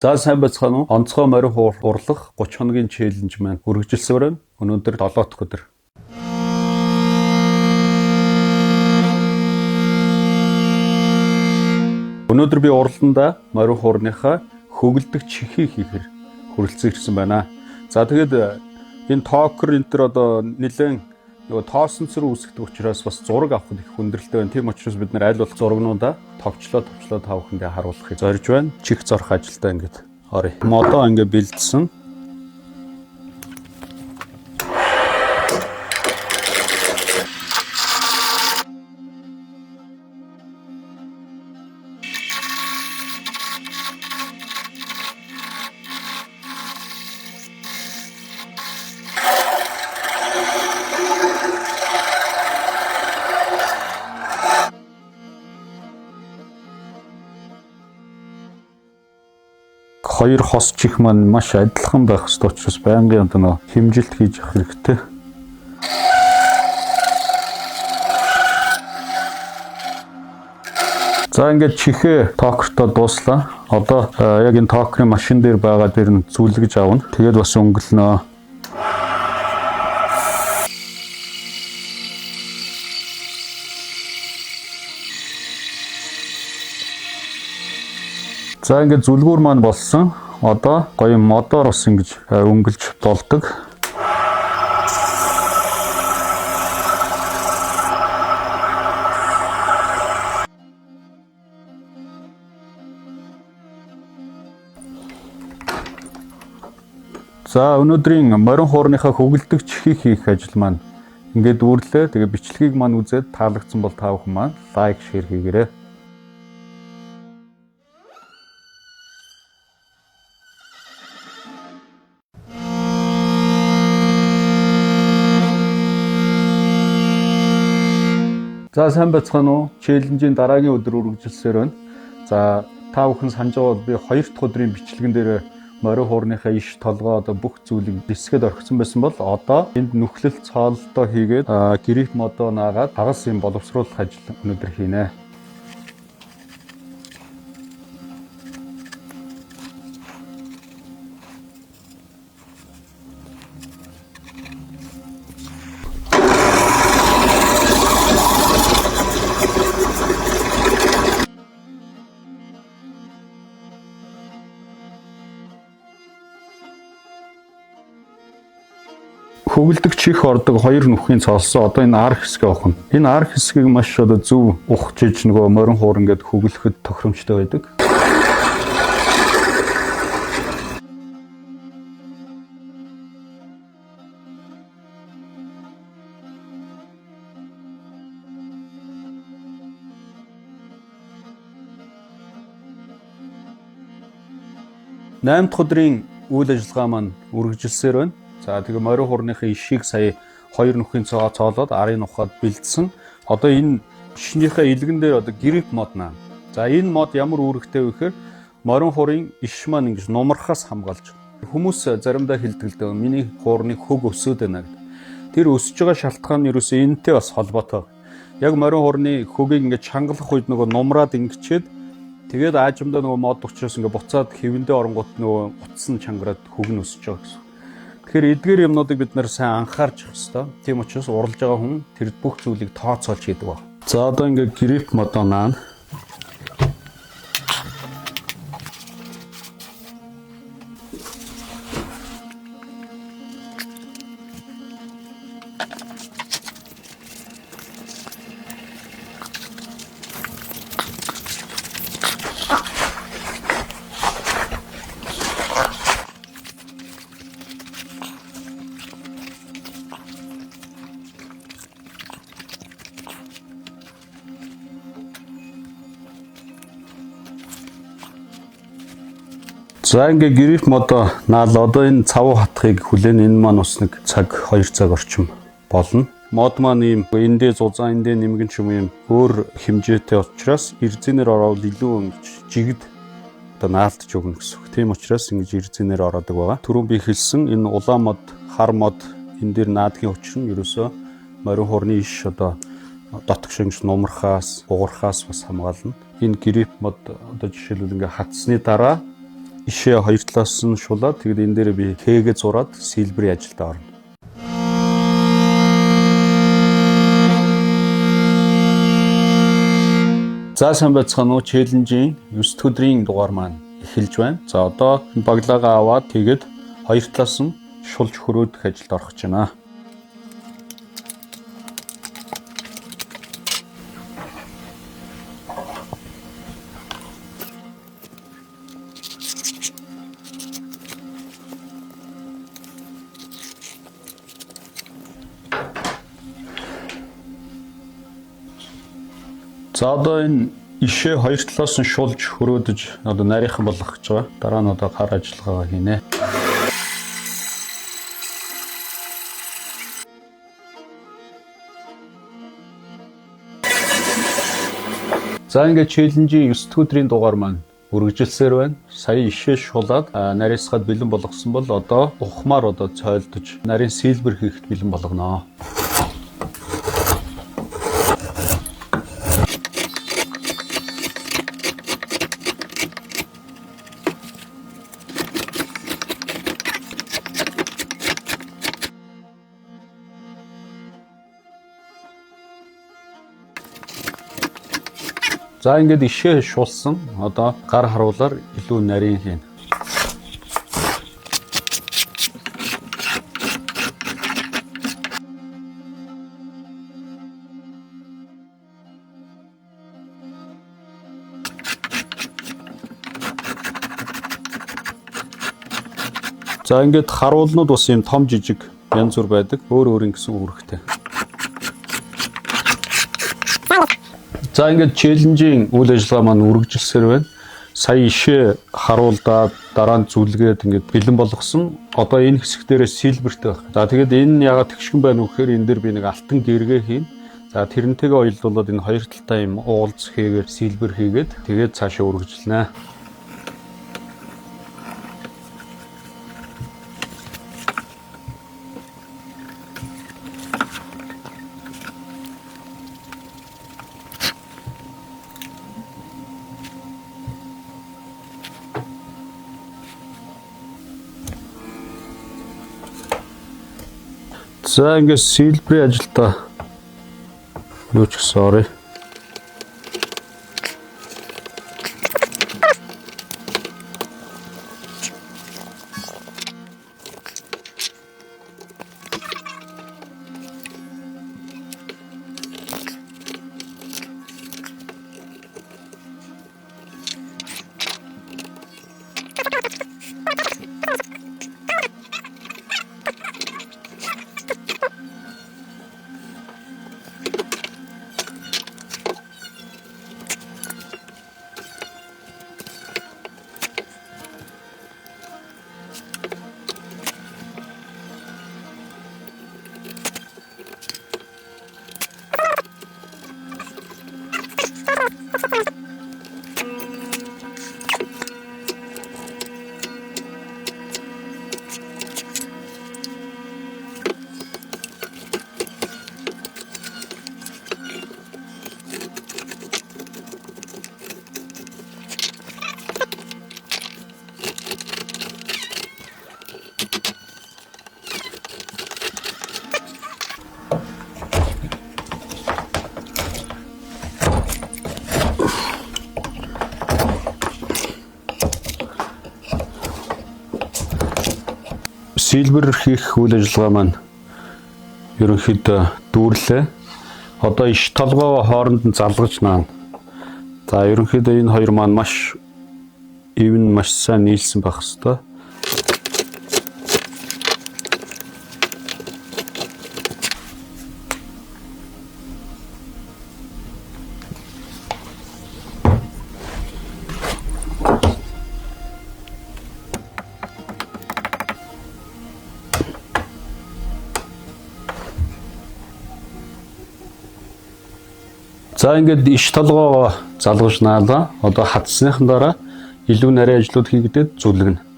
За сайн байцгаана уу? Онцгой морин урлах 30 хоногийн челленж маань үргэлжилсээр байна. Өнөөдөр 7 дахь өдөр. Өнөөдөр би урландаа морин хуурныхаа хөгэлдөг чихийг хийхээр хүрэлцэн ирсэн байна. За тэгээд энэ токер энэ төр одоо нэлээд нөгөө тоосон цэрүү үүсгдэг учраас бас зураг авахд их хүндрэлтэй байна. Тийм учраас бид нар аль болох зурагнуудаа товчлоо та бүхэндээ харуулахыг зорж байна. Чих зорох ажилдаа ингээд оръё. Модоо ингээд бэлдсэн. Хоёр хос чих маань маш адилхан байх ёстой учраас байнгын одоо нөгөө хэмжилт хийж явах хэрэгтэй. За ингээд чихээ токертой дууслаа. Одоо яг энэ токерын машин дээр байгаа дээр нь зүлгэж авна. Тэгээд бас өнгөлнө. За ингээд зүлгүүр маань болсон. Одоо гоё модоор бас ингэж өнгөлж болдог. За өнөөдрийн морин хуурныхаа хөгэлдөг чихийг хийх ажил маань ингээд үүрлээ. Тэгээ бичлэгийг маань үзээд таалагдсан бол та бүхэн маань лайк, шеэр хийгээрэй. За сайн байцгаана уу? Челленжийн дараагийн өдөр үргэлжилсээр байна. За та бүхэн санаж байгаа бол би 2 дахь өдрийн бичлэгэн дээр морин хуурныхаа иш толгой одоо бүх зүйлийг дисгээд орхисон байсан бол одоо энд нүхлэл цоолдоо хийгээд гриф модоо наагаад хагас юм боловсруулах ажил өнөөдөр хийнэ. Хөгэлдөг чих ордог хоёр нүхийн цоолсон. Одоо энэ ар хэсгээ ухна. Энэ ар хэсгийг маш одоо зөв ухаж иж нөгөө морин хуур ингээд хөглөхөд тохиромжтой байдаг. Найм дахь өдрийн үйл ажиллагаа маань үргэлжилсээр байна. За тэгээ морин хуурныхаа ишийг сая хоёр нүхийн цоолоод арын ухаад бэлдсэн. Одоо энэ ишнийхээ илгэн дээр одоо грип мод наа. За энэ мод ямар үүрэгтэй вэ гэхээр морин хуурын иш маань ингэж нумархаас хамгаалж. Хүмүүс заримдаа хэлдэг л дээ. Миний хуурны хөг өсөөд байна гэдэг. Тэр өсөж байгаа шалтгаан нь ерөөсөө энэтэй бас холбоотой. Яг морин хуурны хөгийг ингэж чангалах үед нөгөө нумраад ингэчээд тэгээд аажимдаа нөгөө мод учраас ингээ буцаад хэвэндээ оронгууд нөгөө утас нь чангараад хөг нь өсөж байгаа гэсэн. Тэгэхээр эдгээр юмнуудыг бид нэр сайн анхаарч явах ёстой. Тийм учраас уралж байгаа хүн тэр бүх зүйлийг тооцоолж хийдэг баг. За одоо ингээ грип модоо наана. За ингээ грип модоо наал одоо энэ цав хатхыг хүлээн энэ маань бас нэг цаг 2 цаг орчим болно. Мод маань ийм эндээ зузаан эндээ нэмгэн ч юм ийм өөр хэмжээтэй учраас эрзэнээр ороод илүү ингэж жигд одоо наалтж өгнө гэсэн үг. Тийм учраас ингэж эрзэнээр ороодог байгаа. Түрүүн би хэлсэн энэ улаан мод, хар мод энэ дээр наадгийн учир нь ерөөсөө морин хуурны иш одоо дотгош ингэж нумархаас, бугархаас бас хамгаална. Энэ грип мод одоо жишээлбэл ингээ хатсны дараа Ишээ хоёр талаас нь шулаад тэгээд энэ дээр би хээгээ зураад silver-ийн ажилд орно. За сайн байцгаана уу? Challenge-ийн 9 дахь өдрийн дугаар маань эхэлж байна. За одоо баглаагаа аваад тэгээд хоёр талаас нь шулж хөрөөдөх ажилд орох гэж байна. За одоо энэ ишээ хоёр талаас нь шулж хөрөөдөж одоо нарийнхан болгох гэж байгаа. Дараа нь одоо гар ажиллагаагаа хийнэ. За ингээд challenge-ийн 9 дахь өдрийн дугаар маань үргэлжилсээр байна. Сая ишээ шулаад нарийсгаад бэлэн болгосон бол одоо ухмаар одоо цойлдож нарийн silver хийхэд бэлэн болгоно. За ингээд ишээ шулсан. Одоо гар харуулаар илүү нарийн хийнэ. За ингээд харуулнууд бас юм том жижиг янз бүр байдаг. Өөр өөр ингэсэн үүрэгтэй. За ингээд challenge-ийн үйл ажиллагаа маань үргэлжилсээр байна. Сая ишээ харуулдаад дараа нь зүлгээд ингээд бэлэн болгосон. Одоо энэ хэсэг дээрээ silver-тэй байх. За тэгээд энэ ягаад тэгшгэн байна вэ гэхээр энэ дээр би нэг алтан гэргээ хийн. За тэрнтэйгээ уялдуулаад энэ хоёр талтай юм уулз хийгээд silver хийгээд тэгээд цаашаа үргэлжлэнэ. За ингээд silver-ийн ажилдаа юу ч гэсэн оръё. Silver хийх үйл ажиллагаа маань ерөнхийдөө дүүрлээ. Одоо иш толгоо хооронд нь залгаж наана. За ерөнхийдөө энэ хоёр маань маш ивэн маш сайн нийлсэн байх хэвээр. За ингээд иш толгоогоо залгаж наалаа. Одоо хатсныхан дараа илүү нарийн ажлууд хийгдээд зүлгэнэ.